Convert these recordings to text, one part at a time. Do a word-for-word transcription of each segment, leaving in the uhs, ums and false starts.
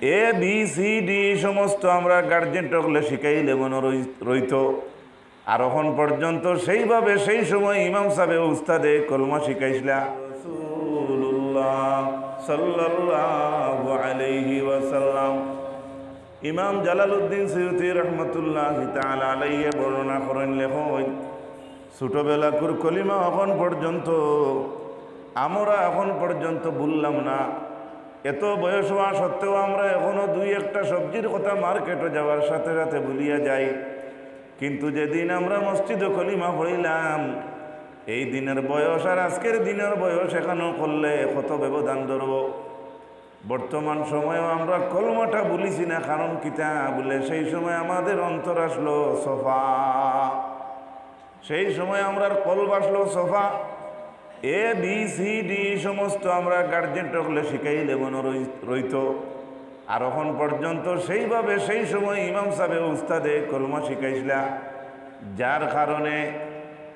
A B C D সমস্ত আমরা গার্জেন টকলে শিখাইলে মনো রই-, রইতো। আর অখন পর্যন্ত সেইভাবে সেই সময় ইমাম সাবে উস্তাদে কলমা শিখাইছলা। রাসূলুল্লাহ সাল্লাল্লাহু আলাইহি ওয়াসাল্লাম। ইমাম জালালউদ্দিন সুয়ুতী রহমতুল্লাহি তাআলা আলাইহি বর্ণনা করইন, লেখইন, ছোটবেলাকুর কলিমা অখন পর্যন্ত আমরা অখন পর্যন্ত ভুললাম না। এত বয়স হওয়া সত্ত্বেও আমরা এখনো দুই একটা সবজির কথা মার্কেটো যাওয়ার সাথে সাথে ভুলিয়া যাই। কিন্তু যেদিন আমরা মসজিদো কলিমা পড়িলাম, এই দিনের বয়স আর আজকের দিনের বয়স এখানো করলে কত ব্যবধান ধরবো। বর্তমান সময়ও আমরা কলমাটা ভুলিছি না, কারণ কিতা? বলে সেই সময় আমাদের অন্তর আসলো সফা, সেই সময় আমরার কলব আসলো Safa. A B C D সমস্ত আমরা গার্জেন টকলে শিখাইলে মনো রই-, রইতো। আর অখন পর্যন্ত সেইভাবে সেই সময় ইমাম সাবে উস্তাদে কলমা শিখাইছলা, যার কারণে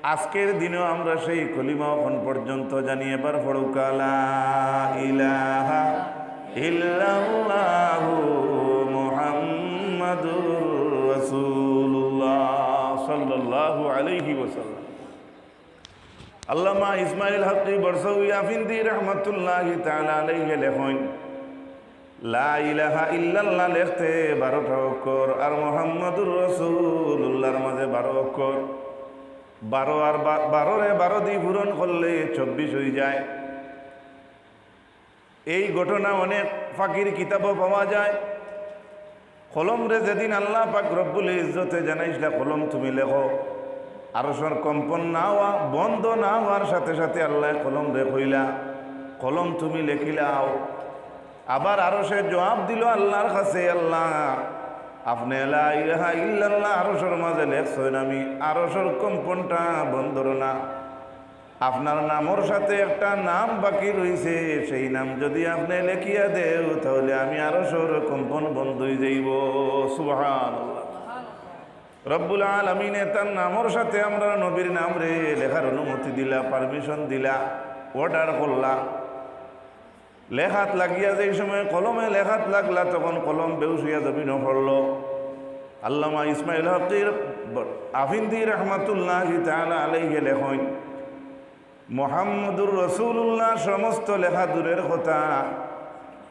আজকের দিনও আমরা সেই কলিমা অখন পর্যন্ত জানি। এবার পড়ুক্কা, লা ইলাহা ইল্লাল্লাহু মুহাম্মাদুর রাসূলুল্লাহ সাল্লাল্লাহু আলাইহি ওয়াসাল্লাম। আল্লামা ইসমাইল হকি বরসৌই আফিন্দি রহমতুল্লাহি তাআলা আলাইহি লেখইন, লা ইলাহা ইল্লাল্লাহ লেখতে বারোটা অক্ষর, আর মুহাম্মাদুর রাসূলুল্লাহর মাঝে বারো অক্ষর। বারো আর বা-, বারোরে বারো দি পূরণ করলে চব্বিশ অইযায়। এই ঘটনা অনেক ফাকির কিতাবো পাওয়া যায়। কলমরে যেদিন আল্লাহ পাক রব্বুল ইজ্জতে জানাইছলা, "কলম তুমি লেখো", আরশর কম্পন না হওয়া, বন্ধ না হওয়ার সাথে সাথে আল্লায় কলমরে কইলা, "কলম তুমি লেখিলাও।" আবার আরশে জবাব দিলো আল্লাহর কাছে, "আল্লাহ, আপনে লা ইলাহা ইল্লাল্লাহ আরশর মাঝে লেখছইন, আমি আরশর কম্পনটা বন্ধর না।" আপনার নামর সাথে একটা নাম বাকি রইছে, সেই নাম যদি আপনে লেখিয়া দেও, তাহলে আমি আরশর কম্পন বন্ধ অইযাইবো। সুবহানাল্লাহ। রব্বুল আলামিনে তান নামর সাথে আমরার নবীর নামরে লেখার অনুমতি দিলা, পারমিশন দিলা, অর্ডার করলা। লেখাত লাগিয়া যেই সময় কলমে লেখাত লাগলা, তখন কলম বেহুশ অইয়া জমিনো পড়লো। আল্লামা ইসমাইল হকির ব-, আফিন্দি রহমতুল্লাহি তাআলা আলাইহি লেখইন, মুহাম্মদুর রাসূলুল্লাহ সমস্ত লেখা দূরের কথা,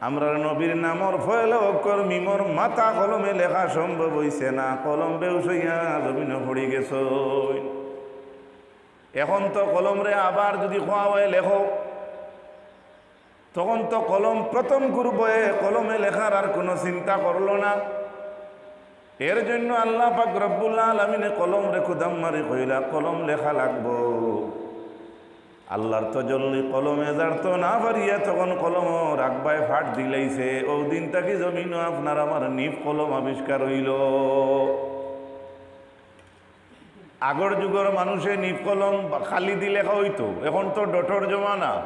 আমরার নবীর নামর পয়লা অক্ষর মিমর মাথা কলমে লেখা সম্ভব অইছে না, কলম বেহুশ অইয়া জমিনো পড়ি গেছইন। এখন তো কলমরে আবার যদি কওয়া অয় লেখো, তখন তো কলম প্রথম গ্রুপ অয়, কলমে লেখার আর কুনু চিন্তা করলো না। এর জন্য আল্লাহ পাক রব্বুল আলামিনে কলমরে কুদাম মারি কইলা, "কলম লেখা লাগবো।" আল্লাহর তজল্লি কলমে জারতো না পারিয়া তখন কলমর আগবায় ফাট দিলাইছে। অউ দিন থাকি জমিনো আপনার আমার নিব কলম আবিষ্কার অইলো। আগর যুগর মানুষে নিব কলম বা খালি দি লেখা অইতো, এখন তো ডটর জমানা।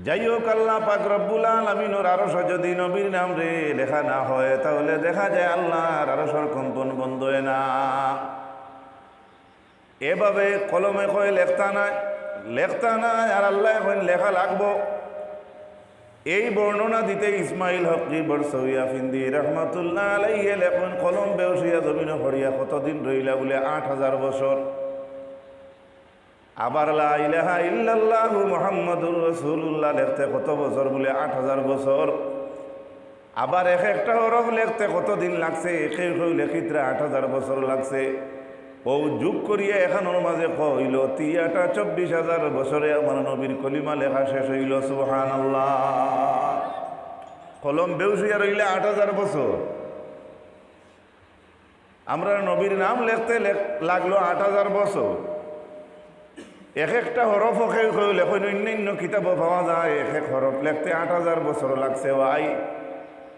যাই হোক, আল্লাহ পাক রব্বুল আলামিনর আরশো যদি নবীর নামরে লেখা না হয়, তাহলে দেখা যায় আল্লাহর আরশর কম্পন বন্ধ অয় না। এভাবে কলমে কয় লেখতা নায়, লেখতা নায়, আর আল্লায় কইন লেখা লাগবো। এই বর্ণনা দিতে ইসমাইল হকি বরসৌই আফিন্দি রহমতুল্লাহ আলাইহি লেখইন, কলম বেহুশ অইয়া জমিনো পড়িয়া কতদিন রইলা? বলে, আট হাজার বছর। আবার লা ইলাহা ইল্লাল্লাহু মুহাম্মাদুর রাসূলুল্লাহ লেখতে কত বছর? বলে, আট হাজার বছর। আবার এক একটা হরফ লেখতে কতদিন লাগছে? কেউ কেউ লেখিতরা আট হাজার বছর লাগছে। অউ যোগ করিয়া এখানোর মাঝে কইলো, তি আটা চব্বিশ হাজার বছরে আমার নবীর কলিমা লেখা শেষ অইলো। সুবহানাল্লাহ। কলম বেহুশ অইয়া রইলা আট হাজার বছর। আমরার নবীর নাম লেখতে লেখ-, লাগলো আট হাজার বছর। এক একটা হরফ কেউ কেউ লেখইন, অইন্য অইন্য কিতাবো পাওয়া যায়, এক এক হরফ লেখতে আট হাজার বছর লাগছে। ভাই,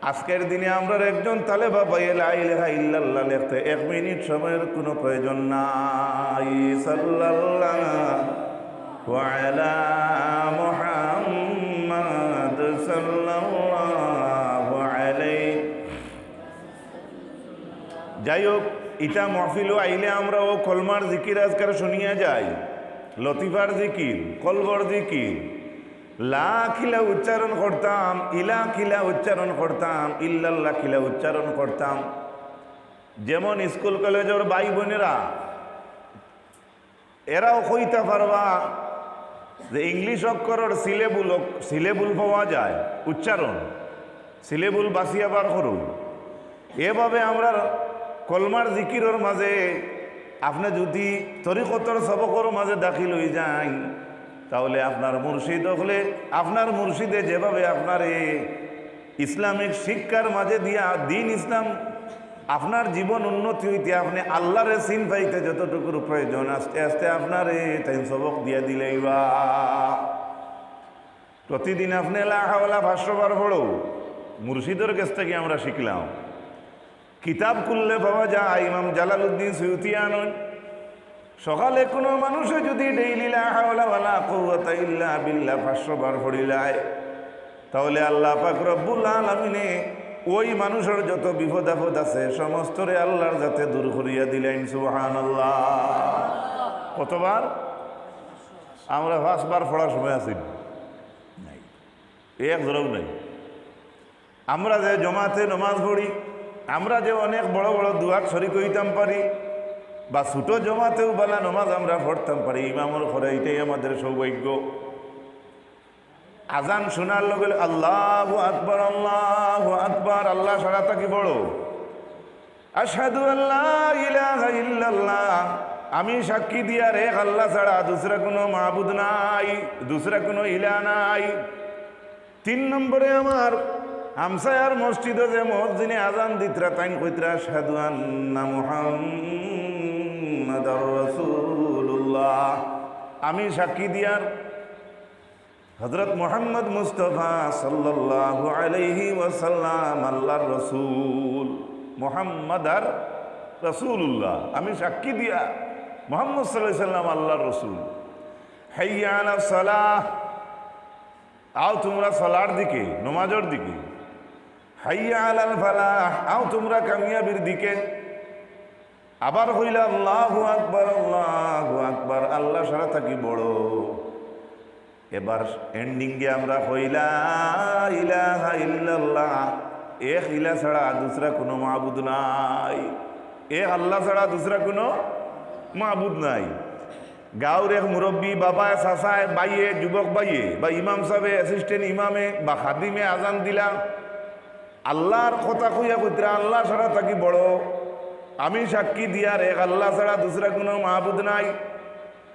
আজকের দিনে আমরার একজন তালেবা ভাইয়ে লা ইলাহা ইল্লাল্লাহ লেখতে এক মিনিট সময়র কুনু প্রয়োজন নাই। সাল্লাল্লাহু আলা মুহাম্মাদ সাল্লাল্লাহু আলাইহি। যাই হোক, ইতা মহফিলো আইলে আমরা অউ কলমার জিকির আজকার শুনিয়া যাই, লতিফার জিকির, কলবর জিকির। লা কিলা উচ্চারণ করতাম, ইলা কিলা উচ্চারণ করতাম, ইল্লাল্লাহ কিলা উচ্চারণ করতাম। যেমন স্কুল কলেজর ভাই বোনেরা, এরাও কইতা পারবা যে ইংলিশ অক্ষরর সিলেবুল, সিলেবুল পাওয়া যায়, উচ্চারণ, সিলেবুল বাছিয়া বার করুন। এভাবে আমরার কলমার জিকিরর মাঝে আপনে যুদি তরিকতর সবকর মাঝে দাখিল অইযাইন, তাহলে আপনার মুর্শিদ অকলে, আপনার মুর্শিদে যেভাবে আপনারে ইসলামিক শিক্ষার মাঝে দিয়া দিন ইসলাম আপনার জীবন উন্নতি অইতে, আপনে আল্লারে চিন পাইতে যতটুকুর প্রয়োজন, আস্তে আস্তে আপনারে তাইন সবক দিয়া দিলাইবা। প্রতিদিন আপনে লা হাওলা পাঁচশো বার পড়ো, মুর্শিদর গেছ থাকি আমরা শিখলাম। কিতাব খুললে পাওয়া যায়, ইমাম জালালউদ্দিন সুয়ুতি আনইন, সকালে কুনু মানুষে যুদি ডেইলি লা হাওলা ওয়ালা কুওয়াতা ইল্লা বিল্লাহ পাঁচশো বার পড়িলায়, তাহলে আল্লাহ পাক রব্বুল আলামিনে ওই মানুষর যত বিপদ আপদ আছে, সমস্তরে আল্লাহর যাতে দূর করিয়া দিলাইন। সুবহানাল্লাহ। কতবার? আমরা পাঁচবার পড়ার সময় আছি? নাই, এক জোড়াও নাই। আমরা যে জমাতে নমাজ পড়ি, আমরা যে অনেক বড় বড় দোয়াত শরিক অইতাম পারি, বা ছোট জমাতেও বালা নমাজ আমরা পড়তাম পারি, ইমামর ঘরে, ইটাই আমাদের সৌভাগ্য। আজান শোনার লগে লগে আল্লাহু আকবার, আল্লাহু আকবার, আল্লাহ ছাড়া থাকি বড়। আশহাদু আল্লা ইলাহা ইল্লাল্লাহ, আমি সাক্ষী দিয়ার এক আল্লাহ ছাড়া দুসরা কুনু মাবুদ নাই, দুসরা কুনু ইলা নাই। তিন নম্বরে আমার হামসায়ার মসজিদো যে মুয়াজ্জিনে আজান দিতরা, তাইন কইতরা, "আশহাদু আন্না মুহাম্মাদার রাসূলুল্লাহ।" আমি সাক্ষী দিয়ার হযরত মুহাম্মদ মুস্তাফা সাল্লাল্লাহু আলাইহি ওয়াসাল্লাম আল্লাহর রাসূল, মুহাম্মাদার রাসূলুল্লাহ। আমি সাক্ষী দিয়ার মুহাম্মদ সাল্লাল্লাহু আলাইহি ওয়াসাল্লাম আল্লাহর রাসূল। হাইয়া আলাস সালাহ, আও তুমরা সালার দিকে, নমাজর দিকে। হাইয়া আলাল ফালাহ, আও তুমরা কামিয়াবির দিকে। আবার কইলা, "আল্লাহু আকবার, আল্লাহু আকবার, আল্লাহ ছাড়া থাকি বড়।" এবার ending এ আমরা কইলা, "ইলাহা ইল্লাল্লাহ, এক ইলা ছাড়া দুসরা কুনু মাবুদ নাই, এক আল্লাহ ছাড়া দুসরা কুনু মাবুদ নাই।" গাঁওর এক মুরব্বি, বাবায়, চাচায়, ভাইয়ে, যুবক ভাইয়ে বা ইমাম সাবে, assistant ইমামে বা খাদিমে আজান দিলা, আল্লাহর কথা কইয়া কইতরা, "আল্লাহ ছাড়া থাকি বড়। আমি সাক্ষী দিয়ার এক আল্লাহ ছাড়া দুসরা কুনু মাবুদ নাই।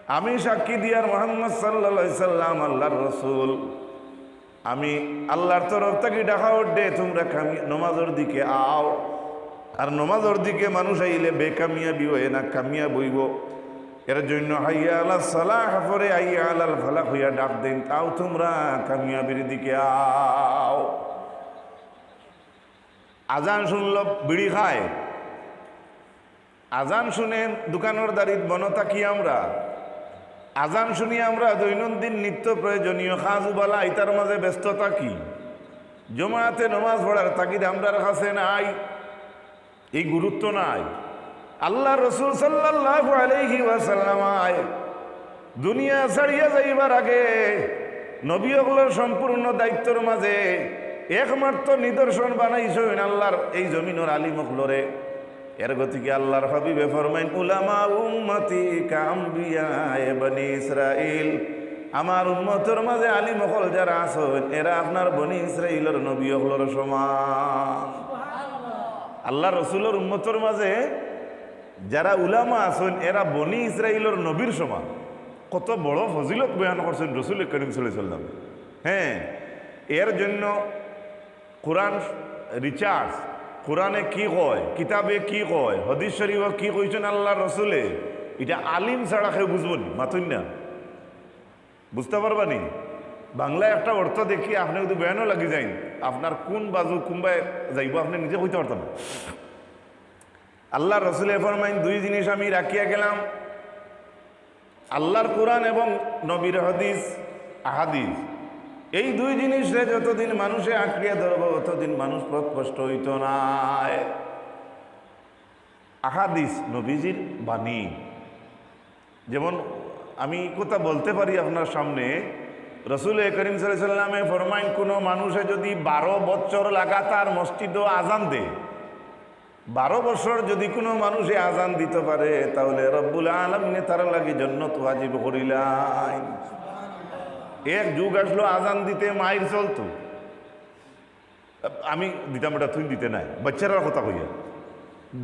আমি সাক্ষী দিয়ার মুহাম্মদ সাল্লাল্লাহু আলাইহি সাল্লাম আল্লাহর রাসূল। আমি আল্লাহর তরফ থাকি ডাকা অইছে, তুমরা কামি-, নমাজর দিকে আও।" আর নমাজর দিকে মানুষ আইলে বেকামিয়াবি অয় না, কামিয়াব অইবো। এর জন্য হাইয়া আলাস সালাহ পরে হাইয়া আলাল ফালাহ কইয়া ডাক দেইন, "আও তুমরা কামিয়াবির দিকে আও।" আজান শুনলো, বিড়ি খায়। আজান শুনে দোকানর দারিত বনো থাকি আমরা। আজান শুনি আমরা দৈনন্দিন নিত্য প্রয়োজনীয় কাজ উবালা ইতার মাঝে ব্যস্ত থাকি। জমাতে নমাজ পড়ার তাগিদ আমরার কাছে নাই, এই গুরুত্ব নাই। আল্লাহর রাসূল সাল্লাল্লাহু আলাইহি ওয়াসাল্লাম আয় দুনিয়া ছাড়িয়া যাইবার আগে নবী অকলর সম্পূর্ণ দায়িত্বর মাঝে একমাত্র নিদর্শন বানাইছইন আল্লাহর এই জমিনর আলিম অকলরে। এর গতিকে আল্লাহর হাবিবে ফরমাইন, "উলামা উম্মতি কাআম্বিয়ায়ে বনি ইসরাইল।" আমার উম্মতর মাঝে আলিম অকল যারা আছইন, এরা আপনার বনি ইসরাইলর নবী অকলর সমান। আল্লাহর রাসূলর উম্মতর মাঝে যারা উলামা আছইন, এরা বনি ইসরাইলর নবীর সমান। কত বড় ফজিলত বয়ান করছইন রাসূল করিম সাল্লাল্লাহু আলাইহি ওয়াসাল্লাম। হ্যাঁ, এর জন্য কোরআন research, কোরআনে কি কয়, কিতাবে কি কয়, হাদিস শরিফো কি কইছইন আল্লাহর রাসূলে, ইটা আলিম ছাড়া কেউ বুঝবো নি, মাতইন না। বুঝতা পারবা নি? বাংলায় একটা অর্থ দেখি আপনে যুদি বয়ানো লাগি যাইন, আপনার কুন বাজু কুনবায় যাইবো আপনে নিজে কইতা পারতা না। আল্লাহর রাসূলে ফরমাইন, "দুই জিনিস আমি রাখিয়া গেলাম, আল্লাহর কোরআন এবং নবীর হাদিস, আহাদিস। এই দুই জিনিসরে যতদিন মানুষে আঁকড়িয়া ধরবো, অতদিন মানুষ পথভ্রষ্ট অইতো নায়।" আহাদিস, নবীজির বাণী। যেমন আমি কথা বলতে পারি আপনার সামনে, রসুল করিম সাল্লাল্লাহু আলাইহি ওয়াসাল্লামে ফরমাইন, কোনো মানুষে যদি বারো বছর লাগাতার মসজিদো আজান দেয়, বারো বছর যদি কোনো মানুষে আজান দিতে পারে, তাহলে রব্বুল আলামিনে তার লাগি জন্নত ওয়াজিব করিলাইন। এক যুগ আসলো আজান দিতে মাইর চলতো, আমি দিতাম, বেটা তুই দিতে নাই, বাচ্চারার কথা কইয়া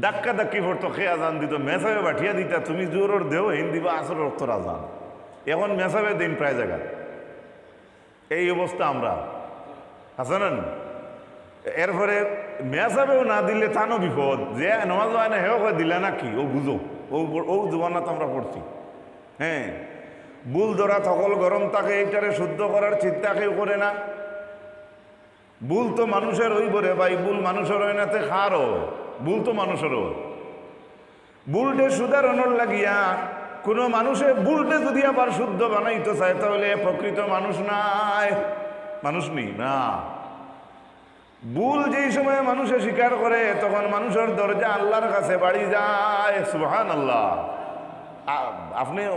ধাক্কা ধাক্কি পড়তো, কে আজান দিত, মেসাবে বাটিয়া দিতা, তুমি জোহরর দেও, হিন দিবা আসরর অক্তর আজান। এখন মেসাবে দিন প্রায় জাগা, এই অবস্থা আমরা, আছে না নি? এরপরে মেসাবেও না দিলে তানও বিপদ, যে নামাজ হয় না, হেও কয় দিলা না কি, ও বুঝো, ও ব-, ও জমানাত আমরা পড়ছি। হ্যাঁ, ভুল ধরা থকল গরম থাকে, এইটারে শুদ্ধ করার চিন্তা কেউ করে না। ভুল তো মানুষের অইব রে ভাই, ভুল মানুষের হয় না তে কার অয়? ভুল তো মানুষের অয়। ভুলটে সুধারণর লাগিয়া কোনো মানুষে ভুলটে যদি আবার শুদ্ধ বানাইতে চায়, তাহলে প্রকৃত মানুষ নায়, মানুষ নি না। ভুল যেই সময় মানুষে স্বীকার করে, তখন মানুষের দরজা আল্লাহর কাছে বাড়ি যায়। সুবহানাল্লাহ। আ-, আপনি, আ,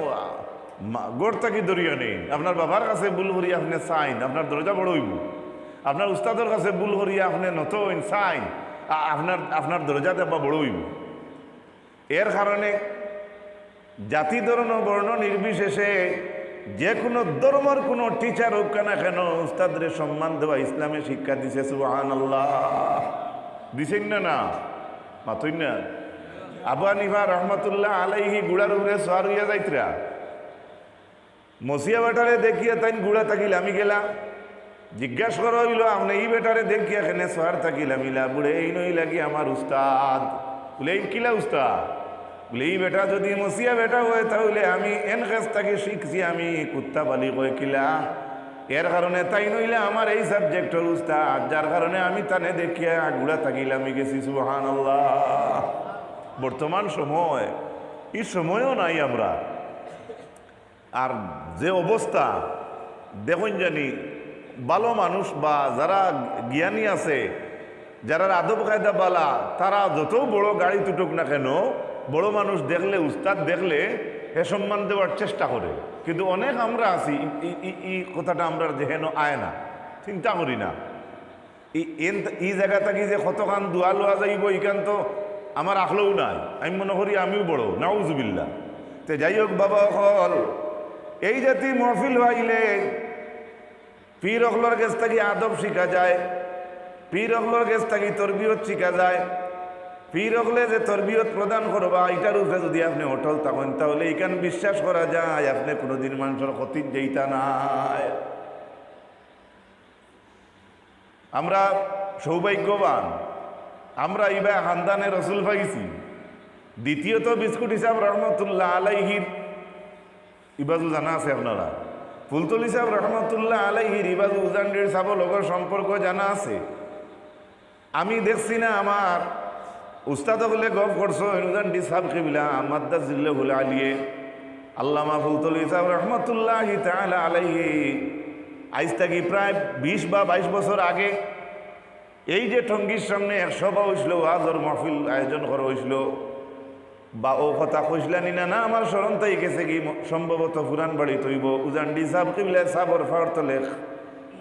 মা-, ঘর থাকি দরিয়া নেই, আপনার বাবার কাছে ভুল করি আপনি চাইন, আপনার দরজা বড় অইব। আপনার উস্তাদর কাছে ভুল করি আপনি নত অইন, চাইন, আ-, আপনার, আপনার দরজা দেবা বড় অইব। এর কারণে জাতি, ধর্ম, বর্ণ নির্বিশেষে যে কোনো ধর্মর কোনো টিচার হোক না কেন, উস্তাদরে সম্মান দেওয়া ইসলামে শিক্ষা দিছে। সুবহানাল্লাহ। দিছেন না? না, মাতইন না। আবু হানিফা রহমতুল্লাহ আলাইহি ঘুড়ার উপরে সওয়ার হইয়া যাইতরা, মসিয়া বেটারে দেখিয়া তাইন ঘুড়া থাকি লামি গেলা। জিজ্ঞাস করা হইল, "আপনি ই বেটারে দেখিয়া কেনে সওয়ার থাকি লামিলা?" বুলে, "এইন অইলা গি আমার উস্তাদ।" বুলে, "এইন কিলা উস্তাদ?" বুলে, "ই বেটা যদি মসিয়া বেটা হয়, তাহলে আমি এন কাছ থাকি শিখছি, আমি কুত্তা পালি কয় কিলা। এর কারণে তাইন অইলা আমার এই সাবজেক্টর উস্তাদ, যার কারণে আমি তানে দেখিয়া ঘুড়া থাকি লামি গেছি।" সুবহানাল্লাহ। বর্তমান সময়, এই সময়ও নাই আমরা। আর যে অবস্থা, দেখইন জানি, ভালো মানুষ বা যারা জ্ঞানী আছে, যারার আদব কায়দা বালা, তারা যত বড় গাড়িত উঠুক না কেন, বড় মানুষ দেখলে, উস্তাদ দেখলে, হে সম্মান দেওয়ার চেষ্টা করে। কিন্তু অনেক আমরা আছি, ই, ই, ই, ই কথাটা আমরার জেহেনো আয় না, চিন্তা করি না। ই, এন, ই জাগা থাকি যে কতখান দোয়া লওয়া যাইব, ইখান তো আমার আখলেও নাই। আমি মনে করি আমিও বড়, নাউজুবিল্লাহ। তে যাই হোক বাবা অকল, এই জাতি মহফিল অইলে পীর অকলর গেছ থাকি আদব শিখা যায়, পীর অকলর গেছ থাকি তরবিয়ত শিখা যায়। পীর অকলে যে তরবিয়ত প্রদান করবা, ইটার উপরে যদি আপনি অটল থাকেন, তাহলে ইখান বিশ্বাস করা যায়, আপনি কোনোদিন মানুষর ক্ষতিত যাইতা নায়। আমরা সৌভাগ্যবান, আমরা ইবা খানদানে রসুল পাইছি। দ্বিতীয়ত বিস্কুট হিসাব রহমতুল্লাহ আলাইহির ইবাজু জানা আছে আপনারা, ফুলতলি সাহেব রহমতুল্লাহ আলাইহির ইবাজু উজানডির সাবর লগর সম্পর্ক জানা আছে। আমি দেখছি না, আমার উস্তাদ অকলে গপ করছইন, উজানডি সাব কিবলা, মাদ্দা জিল্লাহুল আলিয়ে, আল্লামা ফুলতলি সাহেব রহমতুল্লাহি তাআলা আলাইহি, আইজ থাকি প্রায় বিশ বা বাইশ বছর আগে এই যে টঙ্গীর সামনে এক সভা অইছিল, ওয়াজর মাহফিল আয়োজন করা অইছিল, বা ও কথা কইছিলানি না, না, আমার স্মরণ থাকি গেছে গি, ম-, সম্ভবত পুরান বাড়িত অইব, উজানডি সাব কিবলা সাবর ফাড় তলে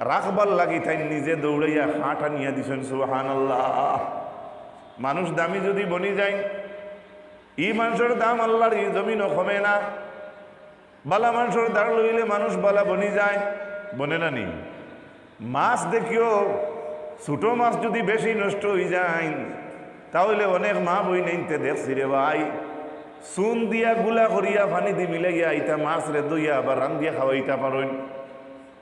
রাখবার লাগি তাইন নিজে দৌড়াইয়া খাট আনিয়া দিছইন। সুবহানাল্লাহ। মানুষ দামি যদি বনি যায়, ই মানুষর দাম আল্লাহর ই জমিনো কমে না। বালা মানুষর দাঁড় লইলে মানুষ বালা বনি যায়, বনে না নি? মাছ দেখিও, ছোট মাছ যদি বেশি নষ্ট অই যায়, তাহলে অনেক মা বইনাইন্তে দেখছি রে ভাই, চুন দিয়া গুলা করিয়া পানিদি মিলাইয়া ইতা মাছরে ধইয়া আবার রান্দিয়া খাওয়াইতা পারইন।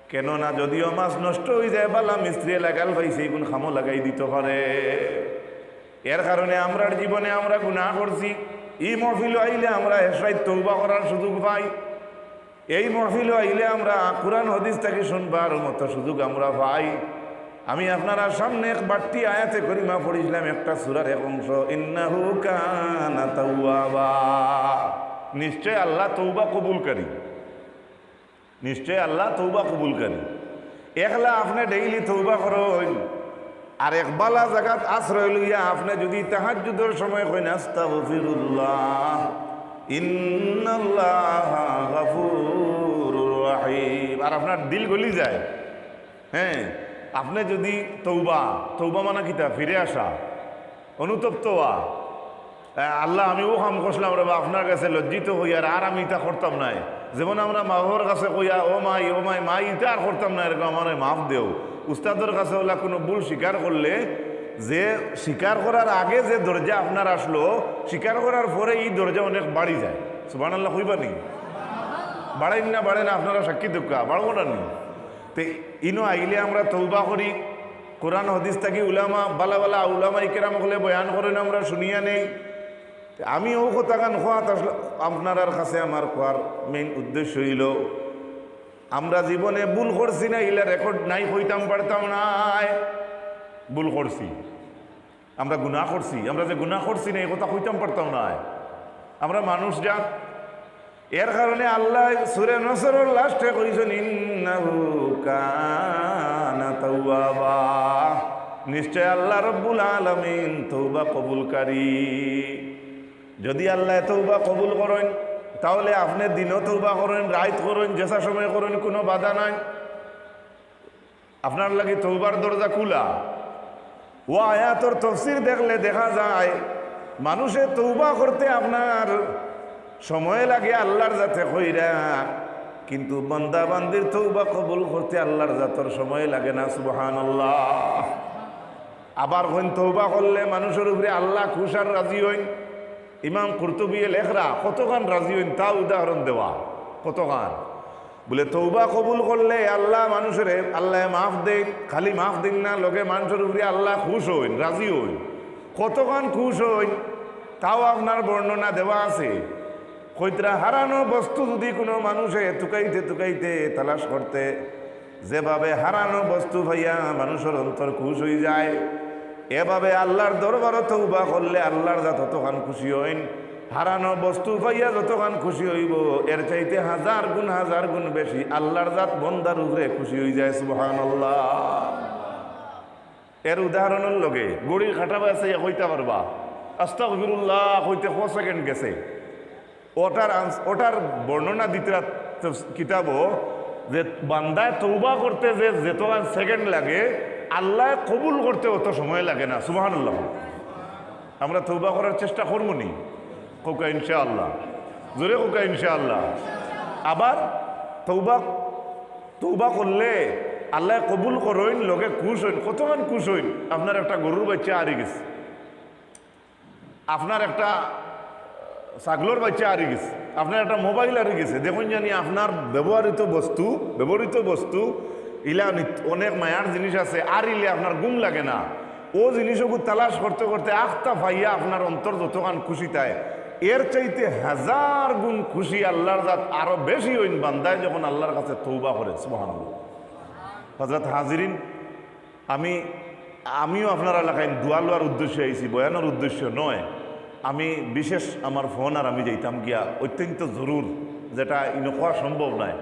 কেননা যদিও মাছ নষ্ট অই যায়, বালা মিস্ত্রিয়ে লাগাল পাইছে, ইগুন কামো লাগাই দিতো পারে। এর কারণে আমরার জীবনে আমরা গুনাহ করছি। ই মহফিলো আইলে আমরা হেশরাইত তওবা করার সুযোগ পাই। এই মহফিলো আইলে আমরা কোরআন হাদিস থাকি শুনবার মতো সুযোগ আমরা পাই। আমি আপনারার সামনে এক বাট্টি আয়াতে করিমা পড়ছিলাম, একটা সূরার এক অংশ, "ইন্নাহু কানা তাওয়াবা।" নিশ্চয় আল্লাহ তওবা কবুলকারী। নিশ্চয় আল্লাহ তওবা কবুলকারী। একলা আপনে ডেইলি তওবা করইন, আর এক বালা জাগাত আশ্রয় লইয়া আপনে যদি তাহাজ্জুদর সময় কইন, "আস্তাগফিরুল্লাহ, ইন্নাল্লাহা গাফুরুর রাহিম", আর আপনার দিল গলি যায়। হ্যাঁ, আপনে যুদি তওবা, তওবা মানে কিতা? ফিরে আসা, অনুতপ্ত হওয়া। এ, আল্লাহ, আমি অউ কাম করছিলাম রে বা, আপনার কাছে লজ্জিত হইয়ার, আর আমি ইতা করতাম নায়। যেমন আমরা মা বাবার কাছে কইয়া, "ও মাই, ও মাই, মাই, ইতা আর করতাম নায়, এরকম আমারে মাফ দেও।" উস্তাদর কাছে অলা কুনু ভুল স্বীকার করলে, যে স্বীকার করার আগে যে দরজা আপনার আসলো, স্বীকার করার পরে ই দরজা অনেক বাড়ি যায়। সুবহানাল্লাহ কইবা নি? বাড়েন না, বাড়েন, আপনারা সাক্ষী দেউক্কা, বাড়বো না নি? তে ইনো আইলে আমরা তওবা করি, কোরআন হাদিস থাকি উলামা, বালা বালা উলামায়ে কেরাম অকলে বয়ান করইন, আমরা শুনিয়া নেই। তে আমি অউ কথাখান কওয়াত আসলে আপনারার কাছে আমার কওয়ার main উদ্দেশ্য অইলো, আমরা জীবনে ভুল করছি না, ইলা record নাই, কইতাম পারতাম নায়। ভুল করছি, আমরা গুনাহ করছি, আমরা যে গুনাহ করছি না, ই কথা কইতাম পারতাম নায়। আমরা মানুষ জাত। এর কারণে আল্লায় সূরা নসরর last-এ কইছইন, "ইন্নাহু কানা তাওয়াবা।" নিশ্চয় আল্লাহ রব্বুল আলামিন তওবা কবুলকারী। যুদি আল্লায় তওবা কবুল করইন, তাহলে আপনে দিনো তওবা করইন, রাইত করইন, যেছা সময় করইন, কুনু বাধা নাই। আপনার লাগি তওবার দরজা খুলা। অউ আয়াতর তফসির দেখলে দেখা যায়, মানুষে তওবা করতে আপনার সময় লাগে আল্লার জাতে কইরা, কিন্তু বান্দা বান্দির তওবা কবুল করতে আল্লার জাতর সময় লাগে না। সুবহানাল্লাহ। আবার কইন, তওবা করলে মানুষর উপরে আল্লাহ খুশ আর রাজি অইন। ইমাম কুরতুবীয়ে লেখরা কতখান রাজি অইন, তা উদাহরণ দেওয়া। কতখান? বুলে, তওবা কবুল করলে আল্লাহ মানুষরে, আল্লায় মাফ দেইন, খালি মাফ দেইন না, লগে মানুষর উপরে আল্লাহ খুশ অইন, রাজি অইন। কতখান খুশ অইন, তাও আপনার বর্ণনা দেওয়া আছে। কইতরা, হারানো বস্তু যুদি কুনু মানুষে তুকাইতে তুকাইতে তালাশ করতে, যেভাবে হারানো বস্তু পাইয়া মানুষর অন্তর খুশ অইযায়, এভাবে আল্লার দরবারো তওবা করলে আল্লার জাত অতখান খুশি অইন। হারানো বস্তু পাইয়া যতখান খুশি অইবো, এর চাইতে হাজার গুণ, হাজার গুণ বেশি আল্লার জাত বন্দার উপরে খুশি অইযায়। সুবহানাল্লাহ। এর উদাহরণর লগে ঘড়ির কাঁটা বায় চাইয়া কইতা পারবা, "আস্তাগফিরুল্লাহ" কইতে ক second গেছে। অটার আনস-, অটার বর্ণনা দিতরা কিতাবো যে বান্দায় তওবা করতে যে যেতখান second লাগে, আল্লায় কবুল করতে অত সময় লাগে না। সুবহানাল্লাহ। আমরা তওবা করার চেষ্টা করমু নি? কউক্কা ইনশাআল্লাহ। জোরে কউক্কা ইনশাআল্লাহ। আবার তওবা, তওবা করলে আল্লায় কবুল করইন, লগে খুশ অইন। কতখান খুশ অইন? আপনার একটা গরুর বাইচ্চা আরি গেছে, আপনার একটা ছাগলর বাইচ্চা আরি গেছে, আপনার একটা mobile আরি গেছে, দেখইন জানি আপনার ব্যবহৃত বস্তু, ব্যবহৃত বস্তু, ইলা নিত-, অনেক মায়ার জিনিস আছে, আরিলে আপনার ঘুম লাগে না। অউ জিনিসগু তালাশ করতে করতে আখতা পাইয়া আপনার অন্তর যতখান খুশি থাকে, এর চাইতে হাজার গুণ খুশি আল্লার জাত আরো বেশি অইন বান্দায় যখন আল্লার কাছে তওবা করে। সুবহানাল্লাহ। হযরত হাজিরিন, আমি, আমিও আপনারার লাখান দোয়া লওয়ার উদ্দেশ্যে আইছি, বয়ানর উদ্দেশ্য নয়। আমি বিশেষ আমার ফোন আর আমি যাইতাম গিয়া অত্যন্ত জরুর, যেটা ইনো কওয়া সম্ভব নয়।